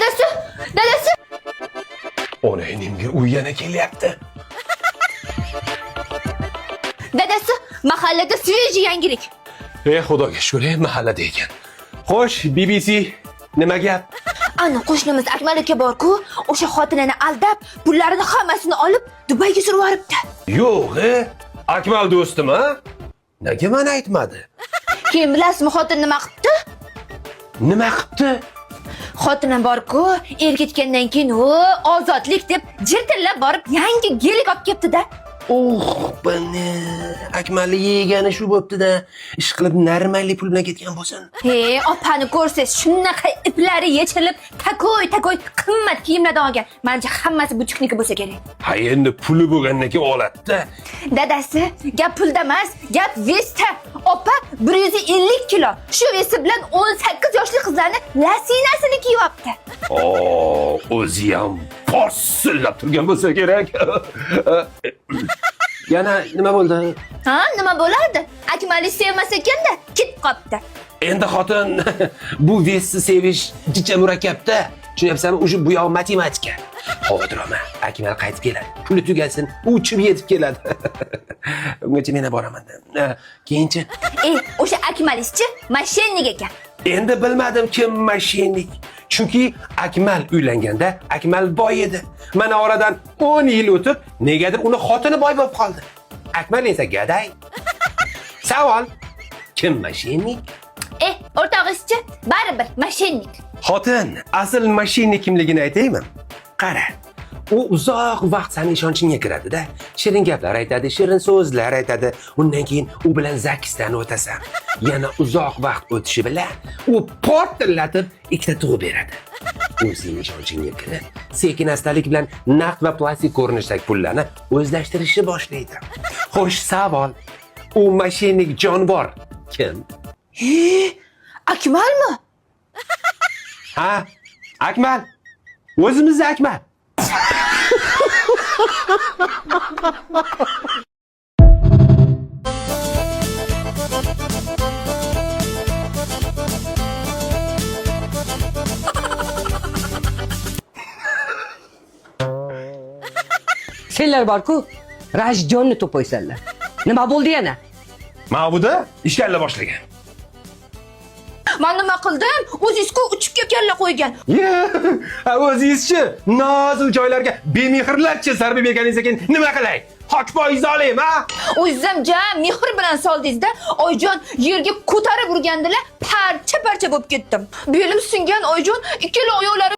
Dadasi, dadasi. Ona inimga uy yana kelyapti. Dadasi, mahallada свежий yangilik. Ey xudoga shukr, ey, mahallada ekan. Xo'sh, BBC nima gap? Ana qo'shnimiz Akmal aka bor-ku, o'sha xotinini aldab, pullarini hammasini olib Dubayga surib yuboribdi. Yo'q, Akmal do'stim, a? Nega mana aytmadi? Keyin bilasizmi xotin nima qilibdi? Nima qilibdi? Xotini bor-ku, er ketgandan keyin o ozodlik deb jirtillab borib yangi gelik olib kelibdi-da. Oh, bani Akmalni yegani shu bo'pti-da. Ish qilib normalli pul bilan ketgan bo'lsin. He, opani ko'rsangiz shunaqa iplari yechilib, takoy takoy qimmat kiyimlardan olgan. Menimcha hammasi butikniki bo'lsa kerak. Ha, endi puli bo'lgandan keyin oladi-da. Dadasi, gap pulda emas, gap vesda. Opa 150 kilo. Shu vesi bilan 18 yoshli qizlarni lasinasini kiyyapti. O, o'zi ham porsillab turgan bo'lsa kerak. Yana nima bo'ldi? Ha, nima bo'lardi? Akmalni sevmas ekanda, ketib qopti. Endi xotin bu vesni sevish jicha murakkabda. Tushunyapsanmi? Уже bu yoq matematika. Xavotir olma. Akmal qaytib keladi. Puli tugasin, uchib yetib keladi. Ungacha men boraman. Keyinchi E, o'sha Akmalischi moshennik ekan. Endi bilmadim kim moshennik. Chunki Akmal uylanganda Akmal boy edi. Mana oradan 10 yil o'tib, negadir uni xotini boy bo'lib qoldi. Akmal esa gaday. Savol: kim moshennik? E, o'rtog'izchi baribir moshennik. Xotin, asl moshennik kimligini aytaymi? Qara. U uzoq vaqt seni ishonchingga kiradida. Shirin gaplar aytadi, shirin so'zlar aytadi. Undan keyin u bilan zakisdan o'tasan. Yana uzoq vaqt o'tishi bilan u portillatib ikkita tug'ib beradi. U sening ishonchingga kirib, sekin astalik bilan naqd va plastik ko'rinishdagi pullarni o'zlashtirishni boshlaydi. Xo'sh, savol. U moshennik jonivor kim? E, Akmalmi? Ha, Akmal. O'zimizni Akmal. Senlar borku, Rashidjonni to'poysanlar. Nima bo'ldi yana? Ma'buda ishkalla boshlagan. Men nima qildim? O'zingiz-ku uchib kelib kalla qo'ygan. Ya, o'zingizchi nozik joylarga bemehrlarcha zarba berganingizdan keyin nima qilay? Xokpoyizni olaymi, ha? O'zingiz ham jam mehr bilan soldingiz-da, oyijon yerga ko'tarib urgandilar, parcha-parcha bo'lib ketdim. Belim singan oyijon, ikkala oyoqlarim